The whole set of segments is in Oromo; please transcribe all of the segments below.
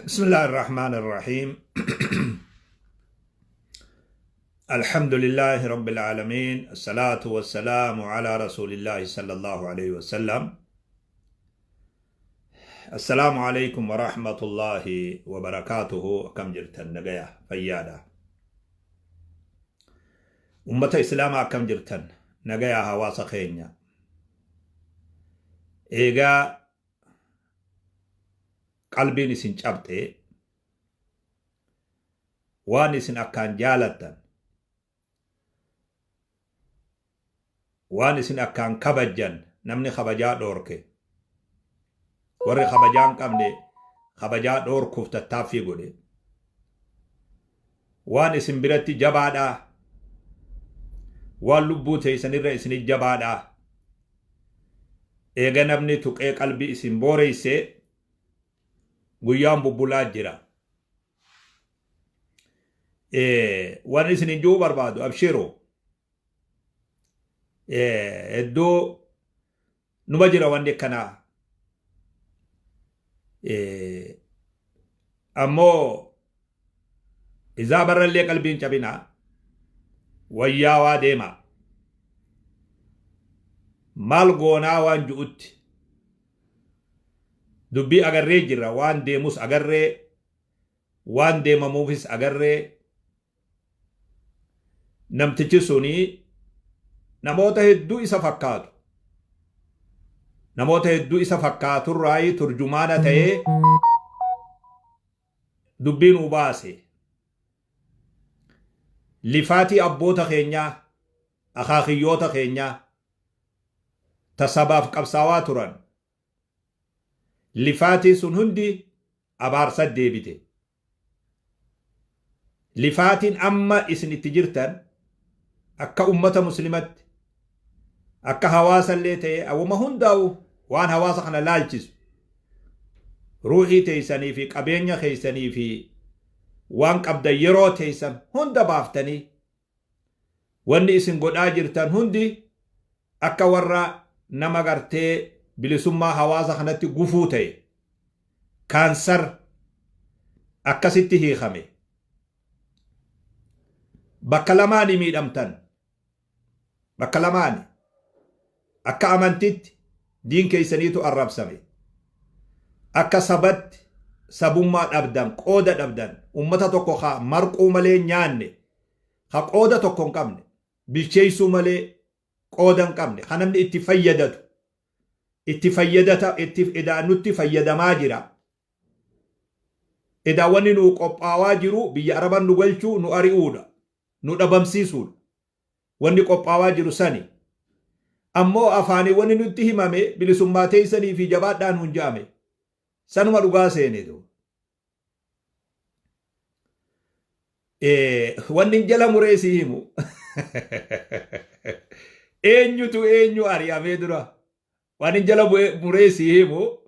بسم الله الرحمن الرحيم. الحمد لله رب العالمين، الصلاة والسلام على رسول الله صلى الله عليه وسلم. السلام عليكم ورحمة الله وبركاته. كم جرتن نجايا فيادا أمة إسلام، كم جرتن نجايا هواسا خينيا إيجا qalbiin isin cabxe, waan isin akkaan jaalattan, waan isin akkaan kabajjan, namni kabajaa dhoorke, warri kabajaa hin qabne kabajaa dhoorkuuf tattaaffii godhe, waan isin biratti jabaadhaa, waan lubbuu teessanirra isinit jabaadhaa, eega namni tuqee qalbii isin booreyse, guyyaan bubbulaa jira. Waan isin hin jiru barbaadu, abshiru, hedduu numa jira wanni akkanaa. Ammoo izaa barrallee qalbiin cabinaa, wayyaawaa deema. Maal goonaa waan ju'utti dubbii agarree jirra, waan deemus agarree, waan deemamuufis agarree. Namtichi suni namoota hedduu isa fakkaatu, namoota hedduu isa fakkaaturraayi turjumaana ta'ee dubbii nuu baase. Lifaatii abboota keenyaa, akaakiyyoota keenyaa ta sabaaf qabsaawaa turan, lifaatii sun hundi abaarsa deebite. Lifaatiin amma isin itti jirtan, akka ummata muslimatti, akka hawaasallee ta'e, awwama hundaa'u waan hawaasa kana laalchisu, ruuhii teessanii fi qabeenya keessanii fi waan qabdan, yeroo teessan hunda baaftanii, wanni isin godhaa jirtan hundi akka warra nama gartee bilisummaa hawaasa kanatti gufuu ta'e, kaansar akkasitti hiikame. Bakka lamaani miidhamtan, bakka lamaani. Akka amantitti diin keessaniitu arrabsame, akka sabatti sabummaa dhabdan, qooda dhabdan. Ummata tokko ka marquu malee nyaanne, ka qooda tokko hin qabne, bilcheessuu malee qooda hin qabne, ka namni itti fayyadatu, itti fayyadata, itti edaa nutti fayyadamaa jira. Edaa wanni nu qophaawaa jiru biyya Araban nu galchuu, nu ari'uudha, nu dhabamsiisuudha wanni qophaawaa jiru sani. Ammoo afaanii wanni nutti himame bilisummaa teessanii fi jabaadhaan hun jaame, sanuma dhugaa seenetu. Wanni jala muree si himu, eenyutu eenyu ari'amee dura, waan jala muree si himu,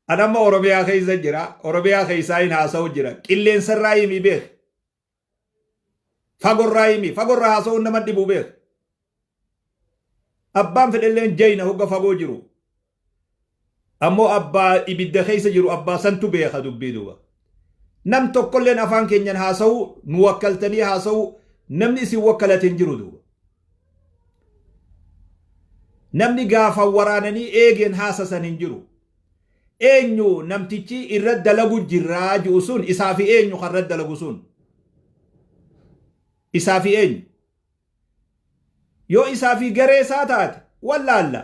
anamma Oromiyaa keessa jira, Oromiyaa keessaa hin haasa'u jira. Qilleensarraa himi beek, fagorraa himi. Fagorraa haasa'uun nama dhibu beek. Abbaan fedhelleen jayna hogga fagoo jiru, ammoo abbaa ibidda keessa jiru, abbaa santu beeka dubbii duuba. Nam tokkolleen afaan keenyan haasa'u, nu wakkaltanii haasa'u, namni isin wakkalate hin jiru duuba. Namni gaafa waraananii eegeen haasasan hin jiru. Eenyu namtichi irra dalagu jirraa ji'u sun? Isaa fi eenyu kan irra dalagu sun? Isaa fi eenyu? Yoo isaa fi garee isaa taate, wallaalla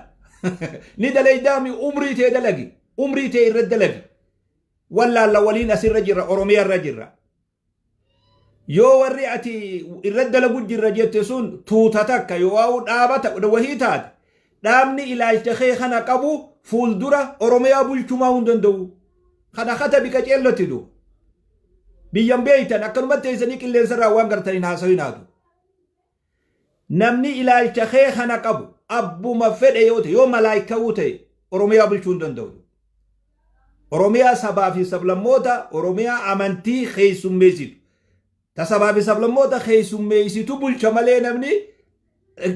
ni dalaydaami. Umrii tee dalagi, umrii tee irra dalagi, wallaalla. Waliin asirra jirra, Oromiyaa irra jirra. Yoo warri ati irra dalagu jirra jette sun tuuta takka yoo waa'u dhaabata wahii taate, dhaabni ilaalcha kee kana qabu fuuldura Oromiyaa bulchumaa hin danda'u. Kana katabi qaceellotti du. Biyyan beeytan akkanumatti teessanii qilleensarraa waan gartaniin haasawin haatu. Namni ilaalcha kee kana qabu abbuma fedhe yoo ta'e, yoo malaayikawuu ta'e, Oromiyaa bulchuu hin danda'u. Oromiyaa sabaa fi sablammoota, Oromiyaa amantii keessummeessitu, ta sabaa fi sablammoota keessummeessitu bulcha malee, namni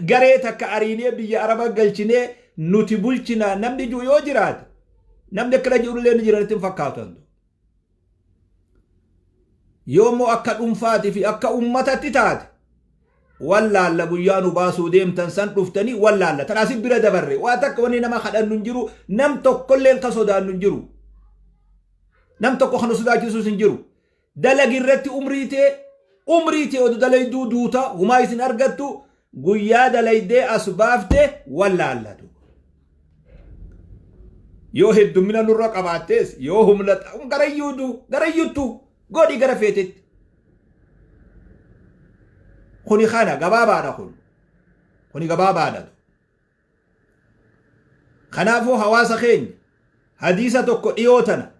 garee takka ariinee biyya Araba galchinee nuti bulchina namni jiru yoo jiraate, namni akkana jirullee ni jiranitti hin fakkaatu. Yoommoo akka dhuunfaatii fi akka ummatatti taate wallaalla guyyaa nu baasuu deemtan san dhuftanii wallaalla. Tan asit bira dabarre waa takka wanni nama kadhannu hin jiru, nam tokkolleen ka sodaannu hin jiru. Nam tokko kan sodaachisus hin jiru. Dalagi irratti umrii tee, umrii tee oduu dalayduu duuta humaa isin argattu, guyyaa dalaydee as baafte wallaallatu. Yoo heddummina nurra qabaattees, yoo humna garayyuutu garayyuttu godhi gara feetetti. Kuni kana gabaabaadha kun. Kuni gabaabaadha. Kanaafuu hawaasa keenya, hadiisa tokko dhiyoo tana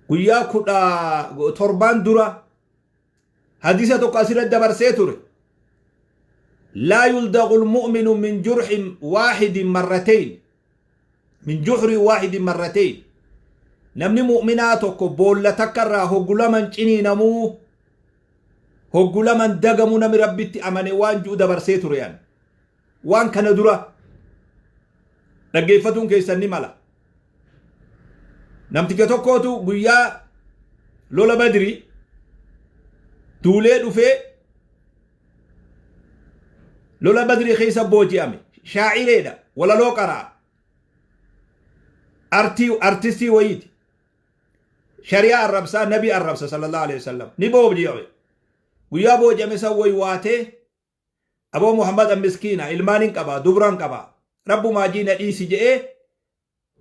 guyyaa 17 dura hadiisa tokko asirratti dabarsee ture. لا يلدغ المؤمن من جرح واحد مرتين، من جحر واحد مرتين. Namni mu'minaa tokko boolla takkarraa hoggulaman ciniinamuu, hoggulaman dagamuu namni Rabbitti amane waan ji'u dabarsee ture yan. Waan kana dura dhaggeeffatuun keessan ni mala. Namticha tokkootu guyyaa lola Badri duulee dhufee lola Badrii keessa booji'ame. Shaa'ireedha, walaloo qaraa. Artii artistii wayiiti. Shari'aa arrabsaa, nabi arrabsa sallallahu alaihi wasallam. Ni booji'ame. Guyyaa booji'ame san wayi waatee, "Aboo Muhammad, an miskiina, ilmaan hin qabaa, dubraan qabaa, rabbumaa jiina dhiisi," je'ee,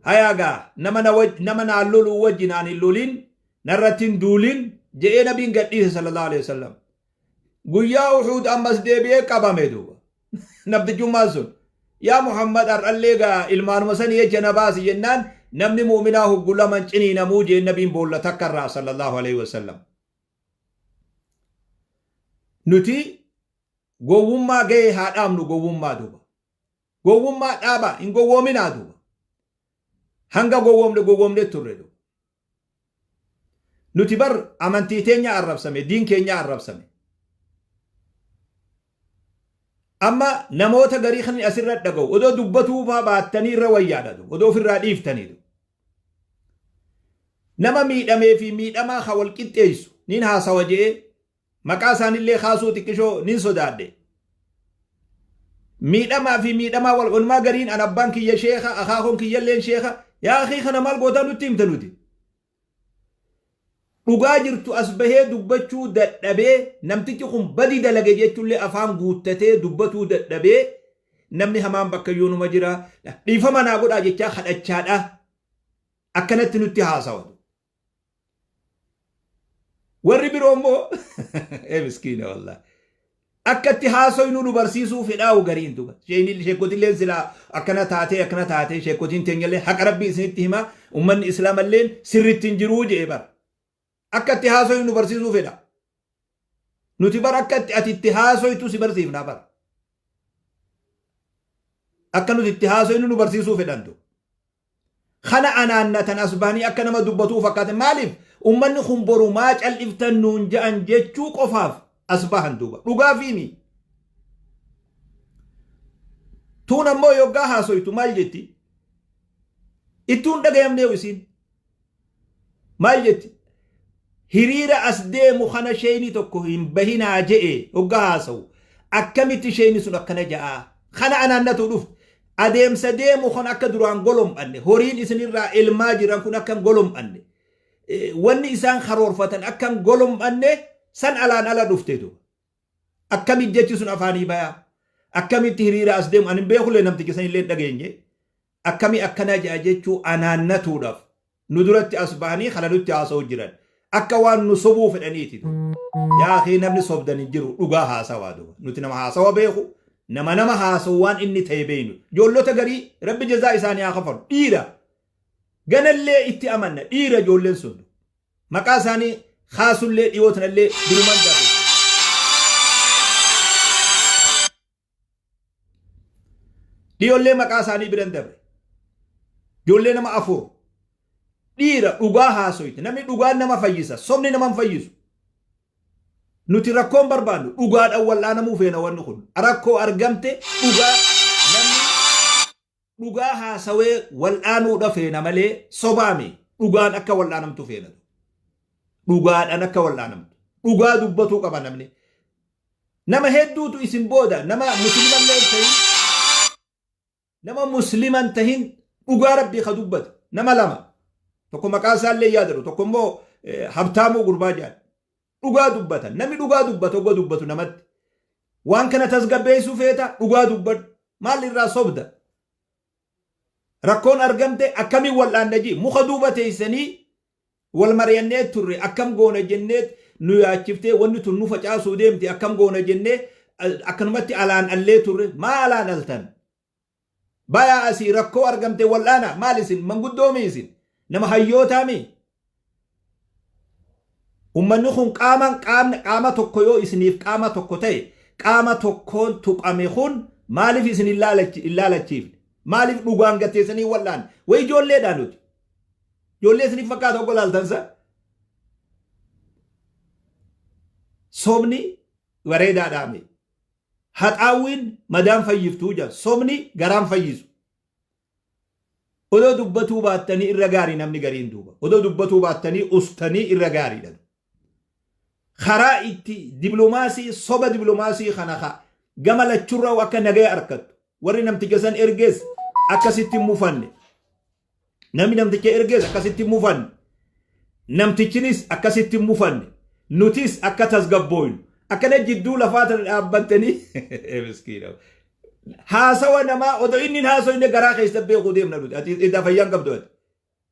"Hayaagaa nama nama naan loluu wajji naan hin lolin, narratti hin duulin," je'ee nabiin gadhiise sallallahu alaihi wasallam. Guyyaa Uhuud ammas deebi'ee qabame duuba. Namtichummaan sun, "Yaa Muhammad, har'allee gaa ilmaanuma sanii jecha na baasi," jennaan, "Namni mu'minaa hoggu laman ciniinamuu," jeen nabiin boolla takkarraa sallallahu alaihi wasallam. Nuti gowwummaa ga'ee haa dhaabnu, gowwummaa duuba. Gowwummaa dhaaba, hin gowwoominaa duuba. Hanga gowwoomne gowwoomne turre duuba. Nuti bar amantii teenya arrabsame, diin keenya arrabsame. Amma namoota garii kan asirra dhaga'u odoo dubbatuu faa baattanii irra wayyaadha, odoo ofirraa dhiiftanii. Nama miidhamee fi miidhamaa ka wal qixxeessu nin haasawa je'ee maqaa isaanillee kaasuu xiqqishoo nin sodaadhe. Miidhamaa fi miidhamaa wal walumaa gariin an abbaan kiyya sheeka, akaakoon kiyyalleen sheeka, yaa akii, kana maal gootaa nutti himta nuti? Dhugaa jirtu as bahee dubbachuu dadhabee, namtichi kun badi dalage jechuullee afaan guuttatee dubbatuu dadhabee, namni hamaan bakka iyyuu numa jira, dhiifama naa godhaa jechaa kadhachaadha akkanatti nutti haasawatu. Warri biroo immoo ee miskiina wallah. Akkatti haasoynu nu barsiisuu fedhaa'u gariin duba. Sheekotilleen silaa akkana taatee akkana taatee, sheekotiin teenyallee haqa Rabbii isinitti hima, ummanni islaamalleen sirritti hin jiruu jee bara. Akkatti haasoynu nu barsiisuu fedha. Nuti bara akkatti ati itti haasoytu si barsiifnaa bara. Akka nuti itti haasoynu nu barsiisuu fedhantu. Kana anaannatan as bahanii akka nama dubbatuu fakkaate, maaliif ummanni kun boru maa cal'iftan nuun ja'an jechuu qofaaf as bahan duuba. Dhugaa fiimi. Tuun ammoo yoggaa haasoytu maal jetti? Ittuun dhagayamnee isiin. Maal jetti? Hiriira as deemu kana sheeyni tokko hin bahinaa je'e hoggaa haasawu. Akkamitti sheeyni sun akkana ja'aa? Kana anaannatu dhufte. Adeemsa deemu kan akka duraan golom'anne, horiin isinirraa ilmaa jiran kun akka hin golom'anne, wanni isaan karoorfatan akka hin golom'anne san alaan ala dhufte duuba. Akkamitti jechi sun afaanii bayaa? Akkamitti hiriira as deemu? Ani hin beekullee, namticha san illee dhageenye. Akkami akkana ja'a jechuu anaannatuudhaaf nu duratti as bahanii kana nutti haasa'u jiran. Akka waan nu sobuu fedhaniiti. Yaa akii, namni sobdan hin jiru, dhugaa haasawaa duuba. Nuti nama haasawa beeku, nama nama haasawu waan inni ta'e beeynu. Ijoollota garii Rabbi jazaa isaanii haa kafalu. Dhiira. Ganallee itti amanna, dhiira ijoolleen sun. Maqaa isaanii kaasullee dhiyootanallee duruman darbe. Dhiyoollee maqaa isaanii biran dabre. Ijoollee nama afur. Dhiira dhugaa haasoyte. Namni dhugaan nama fayyisa. Sobni nama hin fayyisu. Nuti rakkoon barbaannu, dhugaadhaan wal'aanamuu feena wanni kun. Rakkoo argamte dhugaa namni dhugaa haasawee wal'aanuudha feena malee sobaami, dhugaan akka wal'aanamtu feena. Dhugaadhaan akka wal'aanamtu. Dhugaa dubbatuu qaba namni. Nama hedduutu isin booda nama musliimallee hin tahin, nama musliman tahin dhugaa rabbii ka dubbate nama lama. Tokko maqaa isaallee yaadatu, tokko immoo Habtaamuu gurbaa jedhan. Dhugaa dubbatan. Namni dhugaa dubbatu ogga dubbatu namatti. Waan kana tasgabbeessuu feeta, dhugaa dubbadhu. Maal irraa sobda? Rakkoon argamte akkamiin wal'aanna jii muka duuba teessanii wal mari'annee turre, akkam goona jennee nu yaachiftee, wanni tun nu facaasuu deemti, akkam goona jennee akkanumatti alaan allee turre. Maa alaan altan? Bayaa asii, rakkoo argamte wal'aana. Maal isin manguddoomi? Isin nama hayyootaami? Ummanni kun qaamaan qaama tokko yoo isiniif qaama tokko ta'e, qaama tokkoon tuqame kun maaliif isin hin laalachiifne? Maaliif dhugaan gatteessanii wal'aan? Way, ijoolleedha nuti. Ijoollee isiniif fakkaata obbo laaltansa. Sobni bareedaadhaame. Haxaawwiin madaan fayyiftuu jira. Sobni garaan fayyisu. Odoo dubbatuu baattanii irra gaarii namni gariin duuba. Odoo dubbatuu baattanii ustanii irra gaariidha. Karaa itti diplomaasii, soba diplomaasii kana gama lachurraa akka nagaya argattu. Warri namticha san ergees akkasitti hin mufanne. Namni namticha ergees akkasitti hin mufanne. Namtichinis akkasitti hin mufanne. Nutis akka tasgabbooynu. Akkana jidduu lafaa tana dhaabbattanii, miskiina. Haasawa namaa odoo inni hin haasoyne garaa keessa beekuu deemna nuti. Ati iddaa fayyaan qabdu ati.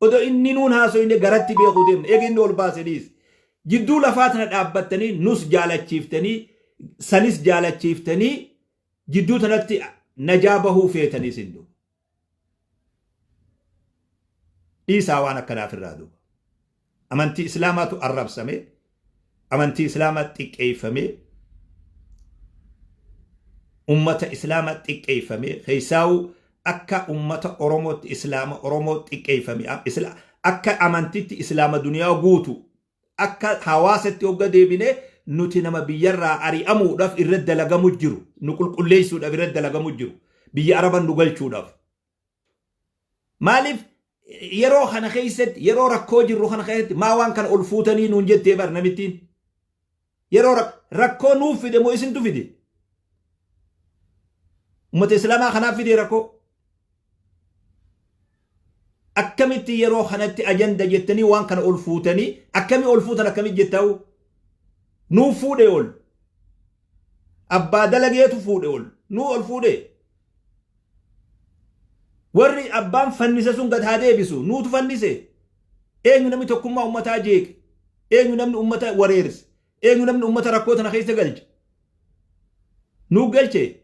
Odoo inni nuun haasoyne garatti beekuu deemna. Eega inni ol baaseniis. Jidduu lafaa tana dhaabbattanii nus jaalachiiftanii sanis jaalachiiftanii jidduu tanatti najaa bahuu feetanii isin duuba. Dhiisaa waan akkanaaf irraa duuba. Amantii Islaamaatu arrabsame, amantii Islaamaa xiqqeeffame, ummata Islaamaa xiqqeeffame, keessaa'u akka ummata Oromootti Islaama Oromoo xiqqeeffame, akka amantitti Islaama duniyaa guutu, akka hawaasatti hogga deebine nuti nama biyyarraa ari'amuudhaaf irra dalagamu jiru, nu qulqulleessuudhaaf irra dalagamu jiru, biyya Araban nu galchuudhaaf. Maaliif yeroo kana keessatti, yeroo rakkoo jirru kana keessatti maa waan kana ol fuutanii nuun jettee bar namittiin? Yeroo rakkoo nuuf fide moo isintu fide? Uummata Islaamaa kanaaf fide rakkoo. Akkamitti yeroo kanatti ajanda jettanii waan kana ol fuutanii, akkamii ol fuutan, akkamii jettaa'u? Nuuf fuudhe ol. Abbaa dalageetu fuudhe ol. Nuu ol fuudhe. Warri abbaan fannise sun gad haa deebisu. Nuutu fannise. Eenyu namni tokkummaa uummataa jeeqe? Eenyu namni uummata wareerse? Eenyu namni uummata rakkoo tana keessa galche? Nuu galche.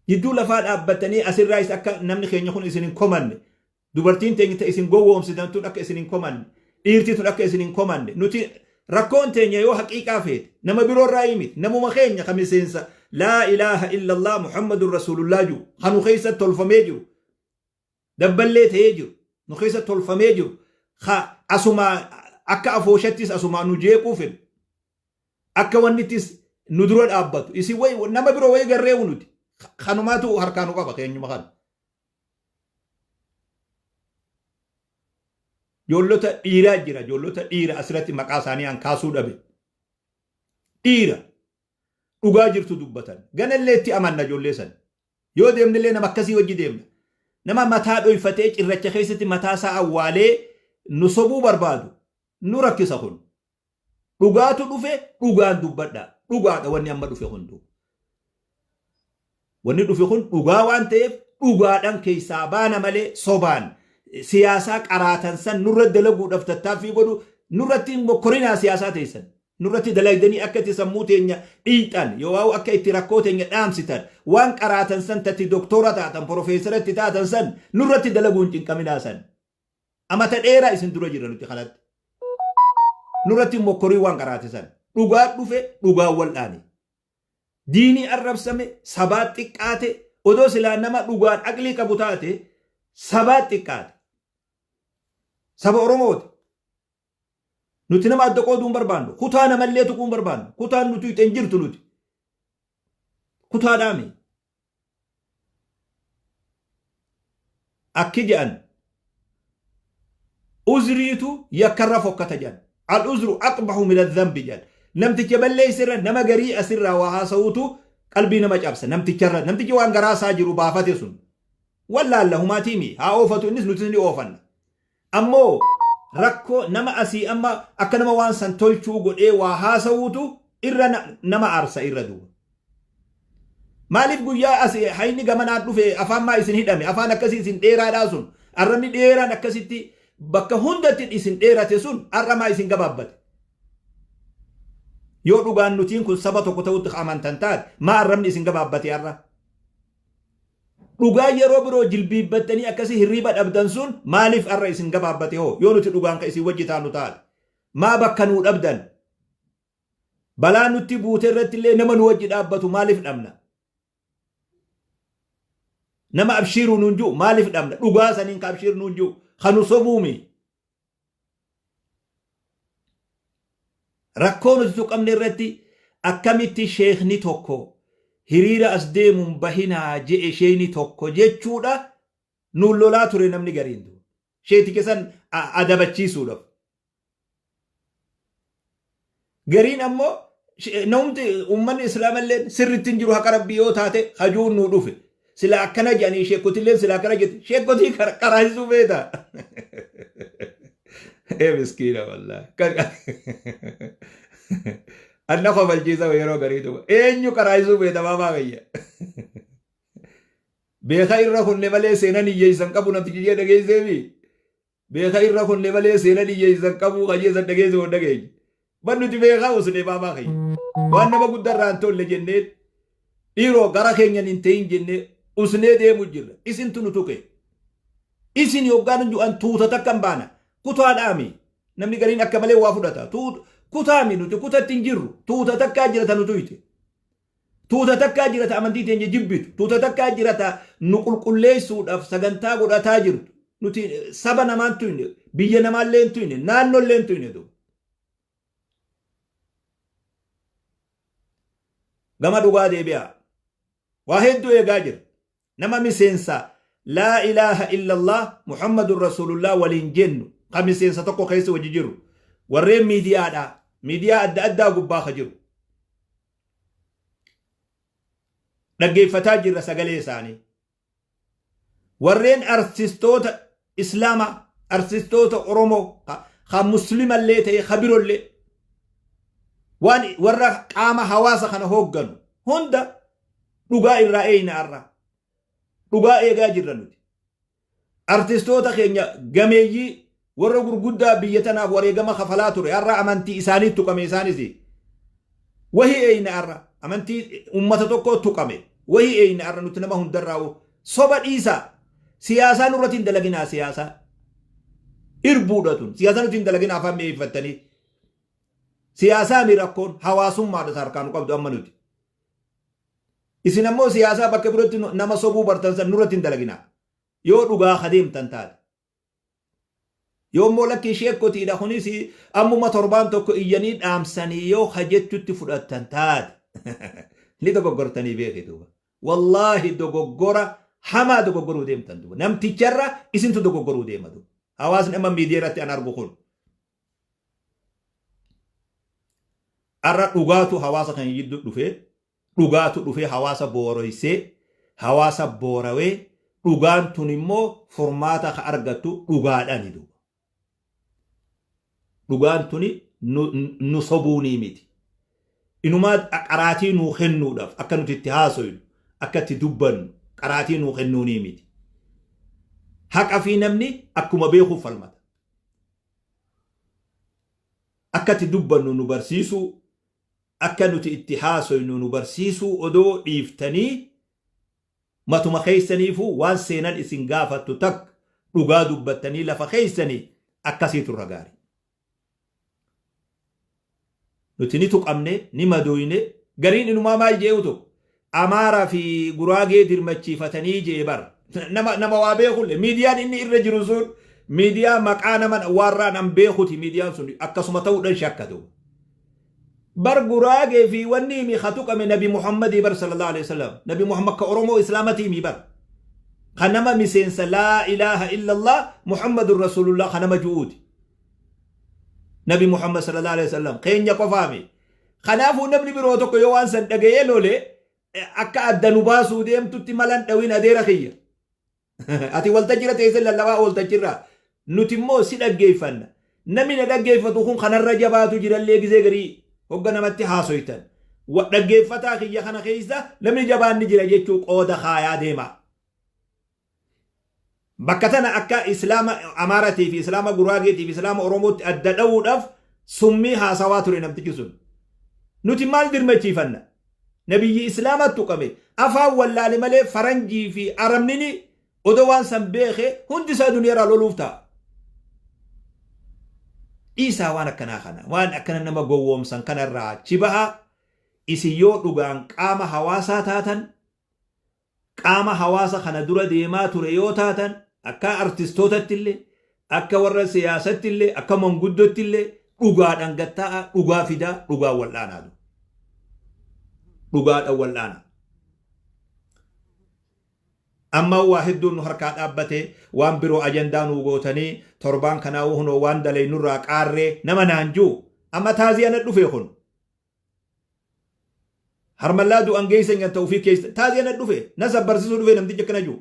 Jidduu lafaa dhaabbatanii asirraayis akka namni keenya kun isin hin komanne. Dubartiin teenya ta isin gowwoomsitan tun akka isin hin komanne. Dhiirti tun akka isin hin komanne. Nuti rakkoon teenya yoo haqiiqaa feete nama biroorraa miti. Namuma keenya ka miseensa laa ilaaha illallah Muhammadun Rasuulullah jiru. Kanu keessa tolfamee jiru. Dabballee ta'ee jiru. Nu keessa tolfamee jiru. Ka asuma akka afooshattis asumaa nu jeequu fedhu. Akka wannittis nu dura dhaabbatu. Isin wayi nama biroo wayi garreewu nuti. Kanumaatu harkaa nu qaba keenyuma kana. Ijoollota dhiiraa jira. Ijoollota dhiira asirratti maqaa isaanii an kaasuu dhabe. Dhiira dhugaa jirtu dubbatan. Ganallee itti amanna ijoollee sana. Yoo deemnillee nama akkasii wajji deemna. Nama mataa dhoyfatee cirracha keessatti mataa isaa awwaalee nu sobuu barbaadu nu rakkisa kun. Dhugaatu dhufe, dhugaan dubbadha. Dhugaadha wanni amma dhufe hunduu. Wanni dhufe kun dhugaa waan ta'eef dhugaadhaan keessaa baana malee sobaan siyaasaa qaraatan san nurra dalaguudhaaf tattaaffii godhu nurratti mokkorinaa siyaasaa teessan. Nurratti dalagdanii akka itti sammuu teenya dhiixan yoo akka itti rakkoo teenya dhaamsitan waan qaraatan san tatti doktora taatan, profeesara itti taatan san nurratti dalaguun cinqaminaa san. Amata dheeraa isin dura jira nuti kanatti. Nurratti mokkorii waan qaraate san. Dhugaa dhufe, dhugaa wal'aani. Diinii arrabsame, sabaa xiqqaate, odoo silaa nama dhugaan aqlii qabu taate sabaa xiqqaate. Saba Oromooti. Nuti nama adda qooduu hin barbaannu. Kutaa namallee tuquu hin barbaannu. Kutaan nuti hin jirtu nuti. Kutaadhaami. Akki jedhan Uzriitu yakkarra fokkata jedhan. Al-uzru aqbahu min adh-dhanbi jedhan. Namticha balleessirra nama garii asirraa waa haasa'uutu qalbii nama cabsa namticharra. Namtichi waan garaa isaa jiru baafate sun. Wallaalla humaatiimi haa oofatu, innis nutis ni oofanna. Ammoo rakkoo nama asii amma akka nama waan san tolchuu godhee waa haasa'uutu irra nama aarsa irra duuba. Maaliif guyyaa as hayni gamanaan dhufe afaan maa isin hidhame? Afaan akkasii isin dheeraadhaa sun, arrabni dheeraan akkasitti bakka hundatti isin dheerate sun har'a maa isin gabaabbate? Yoo dhugaan nutiin kun saba tokko ta'utti amantan taate, maa arrabni isin gabaabbate har'a? Dhugaa yeroo biroo jilbiibbattanii akkasii hirriiba dhabdan sun maaliif har'a isin gabaabbate hoo? Yoo nuti dhugaan ka isin wajji taanu taate, maa bakka nuu dhabdan? Balaa nutti buute irratti illee nama nu wajji dhaabbatu maaliif dhabna? Nama abshiiruu nuun ji'u maaliif dhabna? Dhugaa saniin ka abshiir nuun ji'u ka nu sobuumi. Rakkoo nuti tuqamne irratti akkamitti sheekni tokko hiriira as deemuun bahinaa je'e, sheekni tokko jechuudha nuun lolaa ture namni gariin duuba. Sheeticha san adabachiisuudhaaf. Gariin ammoo namumti uummanni islaamallee sirritti hin jiru, haqa rabbii yoo taate hajuun nuu dhufe. Sila akkana jedhanii, sheekotillee sila akkana jette, sheekotii qaraasisuu feeta. Ee miskiina, wallaahi. Anna kofalchiisa yeroo garii duuba. Eenyu qaraasisuu feeta baabaa kiyya? Beeka irra kunne malee seenan hiyyeessan qabu namtichi jee dhageesseefi. Beeka irra kunne malee seenan hiyyeessan qabu hiyyeessan dhageesse hoo dhageenya. Ban nuti beekaa usnee baabaa kiyya. Waan nama guddarraa hin tolle jennee, dhiiroo gara keenyan hin ta'in jennee usnee deemu jirra. Isintu nu tuqe. Isin yoggaan ju'an tuuta takka hin baana. Kutaadhaami. Namni gariin akka malee waa fudhata. Kutaami, nuti kutatti hin jirru. Tuuta takkaa jirata nu tuyte. Tuuta takkaa jirata amantii teenya jibbitu. Tuuta takkaa jirata nu qulqulleessuudhaaf sagantaa godhataa jirtu. Nuti saba namaan tuyne, biyya namaallee hin tuyne, naannollee hin tuyne duuba. Gama dhugaa deebi'aa. Waa hedduu eegaa jira. Nama miseensa laa ilaaha illallah Muhammadun Rasuulullah waliin jennu, ka miseensa tokko keessa wajji jiru, warreen miidiyaadhaa, miidiyaa adda addaa gubbaa ka jiru. Dhaggeeffataa jirra sagalee isaanii. Warreen artistoota Islaamaa, artistoota Oromoo, ka Muslimallee ta'e ka birollee, waan warra qaama hawaasa kana hoogganu hunda dhugaa irraa eeyna har'a. Dhugaa eegaa jirra nuti. Artistoota keenya gameeyyii, warra gurguddaa biyya tanaaf wareegama kafalaa ture, har'a amantii isaanii tuqame isaanis. Wahii eeyna har'a, amantii ummata tokko tuqame. Wahii eeyna har'a nuti nama hundarraa. Soba dhiisaa. Siyaasaa nurratti hin dalaginaa siyaasaa. Irbuudha tun. Siyaasaa nuti hin dalaginaa afaan mi'eeffattanii. Siyaasaa mi rakkoon hawaasummaadha harkaa nu qabdu amma nuti. Isin ammoo siyaasaa bakka birootti nama sobuu bartan san nurratti hin dalaginaa. Yoo dhugaa kadeemtan taate. Yoo immoo lakkii sheekkotiidha kunis ammuma torbaan tokko iyyanii dhaamsanii yoo hajettutti fudhattan taate, ni dogoggortanii beeki duuba. Wallaahi dogoggora hamaa dogoggoruu deemtan duuba. Namticharra isintu dogoggoruu deema duuba. Hawaasni amma miidiyaa irratti an argu kun. Har'a dhugaatu hawaasa kan jidduu dhufee, dhugaatu dhufee hawaasa booroysee, hawaasa boorawee, dhugaan tun immoo furmaata ka argattu dhugaadhaani duuba. Dhugaan tuni nu sobuunii miti. Inumaa qaraatii nuu kennuudhaaf akka nuti itti haasoynu, akka itti dubbannu qaraatii nuu kennuunii miti. Haqa fi namni akkuma beekuuf falmata. Akka itti dubbannu nu barsiisuu, akka nuti itti haasoynu nu barsiisuu odoo dhiiftanii, matuma keessaniifuu waan seenan isin gaafattu takka dhugaa dubbattanii lafa keessanii akkasiitu irra gaarii. Nuti ni tuqamne, ni madooyne, gariin inumaa maal jee'u tokko Amaaraa fi Guraagee dirmachiifatanii jee bar. Nama waa beekullee miidiyaan inni irra jiru sun miidiyaa maqaa nama warraan an beekuti, miidiyaan sun akkasuma ta'uudhaan shakkatu. Bar Guraagee fi wanni himi ka tuqame Nabi Muhammadii bar, sallallahu alaihi wasallam. Nabi Muhammad ka Oromoo Islaamatii himi bar. Kanama miseensa laa ilaaha illallah Muhammadun Rasuulullah kanama ju'uuti. Nabi Muhammad sallallahu alaihi wasallam keenya qofaami. Kanaafuu namni biroo tokko yoo waan san dhaga'ee lole akka adda nu baasuu deemtutti malan dhawin adeera kiyya. Ati waltajjira teessee lallabaa ooltachirraa nuti immoo si dhaggeeffanna. Namni na dhaggeeffatu kun kanarra jabaatu jirallee gizee garii hogga namatti haasoytan. Dhaggeeffataa kiyya kana keessa namni jabaan ni jira jechuu qooda kaayaa deema. Bakka tana akka Islaama Amaaratii fi Islaama Guraageetii fi Islaama Oromootti adda dha'uudhaaf summii haasawaa ture namtichi sun. Nuti maal dirmachiifanna? Nabiyyi Islaamatti tuqame afaan wallaale malee faranjii fi arabnini odoo waan san beeke hundi isaa duniyaarraa loluuf ta'a. Dhiisaa waan akkanaa kana waan akkana nama gowwoomsan kanarraa achi baha. Isin yoo dhugaan qaama hawaasaa taatan, qaama hawaasa kana dura deemaa ture yoo taatan, akka artistootatti illee, akka warra siyaasatti illee, akka manguddootti illee dhugaadhaan gattaa'a, dhugaa fidaa, dhugaan wal'aanaa. Dhugaadhaan wal'aanaa. Amma waa hedduun nu harkaa dhaabbatee waan biroo ajandaa nu gootanii torbaan kanaa hunoo waan dalee nurraa qaarree nama naan jiru amma taazii ana dhufe kun. Harmallaa du'an geessan nyaata ofii keessa taazii ana dhufe na sabbarsiisuu dhufe namtichi akkana jiru.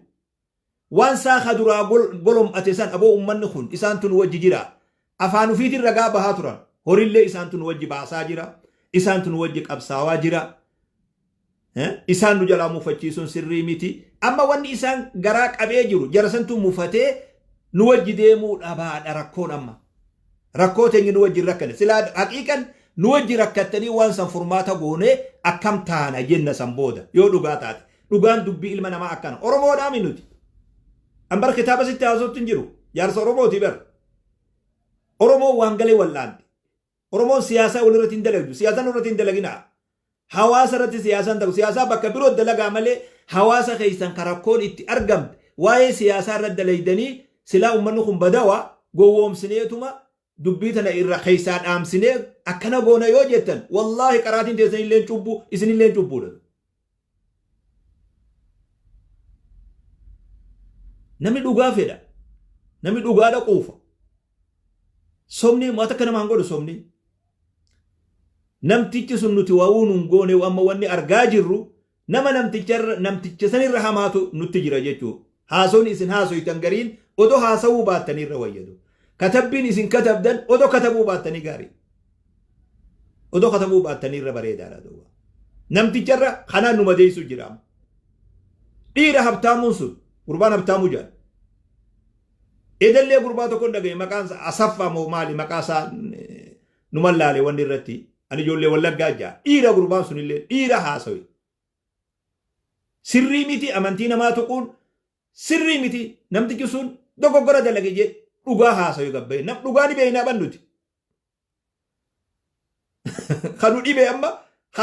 Waan saaxa duraa golom'ate san aboo uummanni kun isaantu nu wajji jira. Afaan ofiitiin ragaa bahaa turan. Horillee isaantu nu wajji baasaa jira. Isaantu nu wajji qabsaawaa jira. Isaan nu jalaa mufachiisuun sirrii miti. Amma wanni isaan garaa qabee jiru jara santu mufatee nu wajji deemuu dhabaadha rakkoon amma. Rakkoo teenya nu wajji rakkane. Silaa haqiiqan nu wajji rakkattanii waan san furmaata goonee akkam taana jenna san booda yoo dhugaa taate. Dhugaan dubbii ilma namaa akkana. Oromoodhaa mi nuti? An bar kitaaba sitti haasoftu hin jiru. Jaarsa Oromooti bar. Oromoon waan galee wal'aante. Oromoon siyaasaa walirratti hin dalagdu. Siyaasaan irratti hin dalaginaa. Hawaasa irratti siyaasaan dalagu. Siyaasaa bakka biroo dalagaa malee hawaasa keessan karakkoon itti argamte waa'ee siyaasaa irratti dalaydanii silaa uummanni kun badawaa gowwoomsineetuma dubbii tana irra keessaa dhaamsinee akkana goona yoo jettan wallaahi qaraatiin teessan illee cubbuu isinillee cubbuudha. Namni dhugaa fedha. Namni dhugaadha quufa. Sobni waan akka namaan godhu sobni. Namtichi sun nuti waa'uu nun goone amma wanni argaa jirru nama namticha sanirra hamaatu nutti jira jechuudha. Haasoon isin haasoytan gariin odoo haasawuu baattaniirra wayyadu. Katabbiin isin katabdan odoo katabuu baattanii gaarii. Odoo katabuu baattaniirra bareedaadha duuba. Namticharra kanaan nu madeessu jira. Dhiira habtaamuun sun gurbaan habtaamuu jaal. Edallee gurbaa tokko dhagaye maqaan isaa Asaffaa moo maali maqaa isaa numan laale wanni irratti ani ijoollee Wallaggaa jaa dhiira gurbaan sunillee dhiira haasawe. Sirrii miti amantii namaa tuquun sirrii miti namtichi sun dogoggora dalage jee dhugaa haasawe gabbaye nam dhugaa ni beeknaa bannuti. Kanu dhibe amma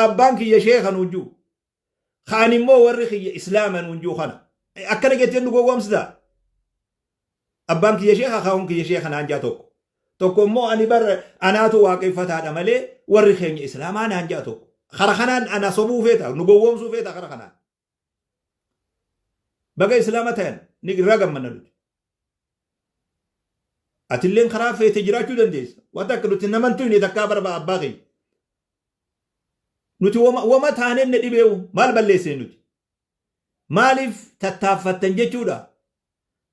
abbaan kiyya sheekha nuun jiru. Kaan immoo warri kiyya islaama nuun jiru kana. Akkana jettee nu gowwoomsitaa? Abbaan kiyya sheekha kaawwan kiyya sheekha naan jaa tokko. Tokko immoo ani bar anaatu waaqeffataadha malee warri keenya islaamaa naan jaa tokko. Kara kanaan ana sobuu feeta nu gowwoomsuu feeta kara kanaan. Baga islaama ta'an ni irraa gammanna nuti. Atilleen karaa feete jiraachuu dandeessa. Wanta akka nuti namantu hin takkaa barba abbaa keenya. Nuti wama taaneen na dhibeewu maal balleessine nuti? Maaliif tattaaffattan jechuudha?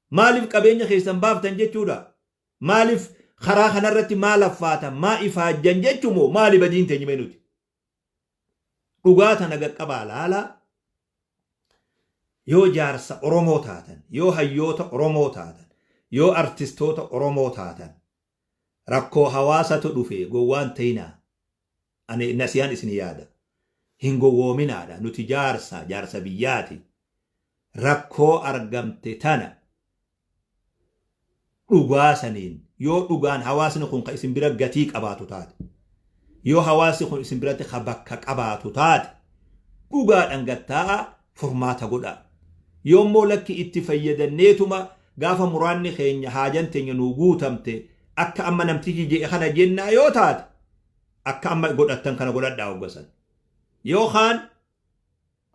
Maaliif qabeenya keessan baaftan jechuudha? Maaliif karaa kanarratti maal affaatan maa ifaajjan jechumoo maali badiin teenyime nuti? Dhugaa tana qaqqabaa laalaa. Yoo jaarsa Oromoo taatan, yoo hayyoota Oromoo taatan, yoo artistoota Oromoo taatan, rakkoo hawaasatu dhufe gowwaan ta'inaa. Ani nasiyaan isin yaada. Hin gowwoominaadha. Nuti jaarsa, jaarsa biyyaati. Rakkoo argamte tana dhugaa saniin yoo dhugaan hawaasni kun ka isin bira gatii qabaatu taate, yoo hawaasni kun isin biratti ka bakka qabaatu taate, dhugaadhaan gattaa'a furmaata godhaa. Yoommoo lakki itti fayyadanneetuma gaafa muraanni keenya haajan teenya nuu guutamte akka amma namtichi je'e kana jennaa yoo taate akka amma godhattan kana godhadhaa hoggasan. Yookaan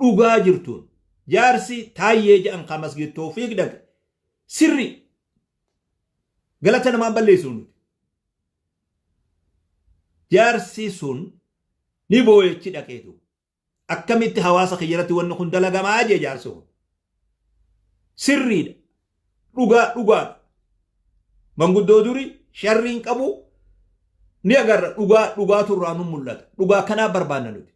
dhugaa jirtuun Jaarsi Taayyee jedhan kan Masgiid Toofiiq dhaqe sirri galata namaan balleessu nuti. Jaarsi sun ni booyechi dhaqeetu. Akkamitti hawaasa kiyyarratti wanni kun dalagamaa jee jaarsi kun. Sirriidha. Dhugaa dhugaadha. Manguddoo duri sharriin qabu ni agarra, dhugaa dhugaatu irraa nu mul'ata. Dhugaa kanaa barbaanna nuti.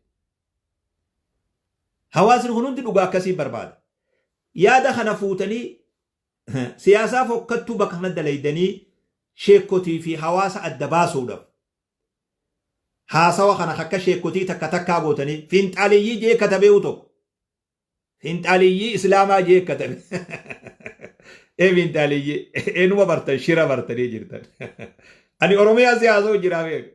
Hawaasni kun hundi dhugaa akkasii barbaada. Yaada kana fuutanii siyaasaa fokkattuu bakka kana dalaydanii sheekotii fi hawaasa adda baasuudhaaf haasawa kana akka sheekotii takka takkaa gootanii fiinxaaliyyii jee katabeewu tokko. Fiinxaaliyyii islaamaa jee katabe. Ee fiinxaaliyyii eenuma bartan, shira bartanii jirtan. Ani Oromiyaa siyaasoo jiraa beeku.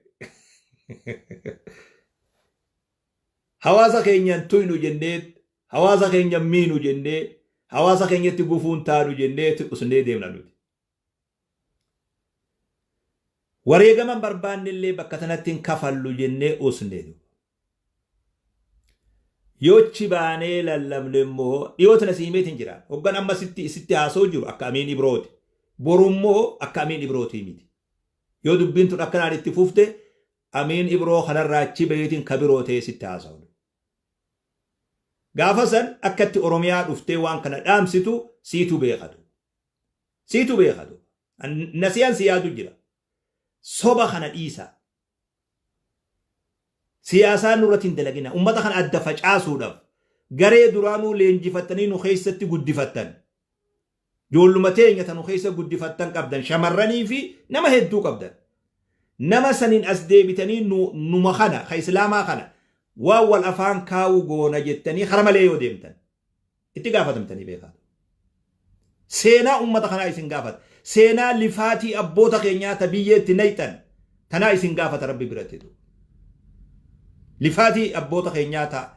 Hawaasa keenyan tuynu jennee, hawaasa keenya miinu jennee, hawaasa keenyatti gufuun taanu jennee usnee deemna nuti. Wareegaman barbaannellee bakka tanatti hin kafallu jennee usnee. Yochi baanee lallabne immoo dhiyoo tana si himeetiin jira. Hoggan amma sitti haasoo jiru akka Amiin Ibrooti. Boru immoo akka Amiin Ibrootii miti. Yoo dubbiin tun akkanaan itti fufte Amiin Ibroo kanarraa achi baheetiin ka biroo ta'ee sitti haasa'u. Gaafa san akkatti Oromiyaa dhuftee waan kana dhaamsitu siitu beekatu. Siitu beekatu. Nasiyaan si yaadu jira. Soba kana dhiisaa. Siyaasaa nurratti hin dalagina. Uummata kana adda facaasuudhaaf garee duraanuu leenjifattanii nu keessatti guddifattan. Ijoolluma teenya ta nu keessa guddifattan qabdan, shamarranii fi nama hedduu qabdan. Nama saniin as deebitanii numa kana ka islaamaa kana waan wal afaan kaa'uu goona jettanii kara malee yoo deemtan itti gaafatamtanii beekaa. Seenaa uummata kanaa isin gaafata. Seenaa lifaatii abboota keenyaa ta biyyeetti nayxan tanaa isin gaafata Rabbi biratti. Lifaatii abboota keenyaa ta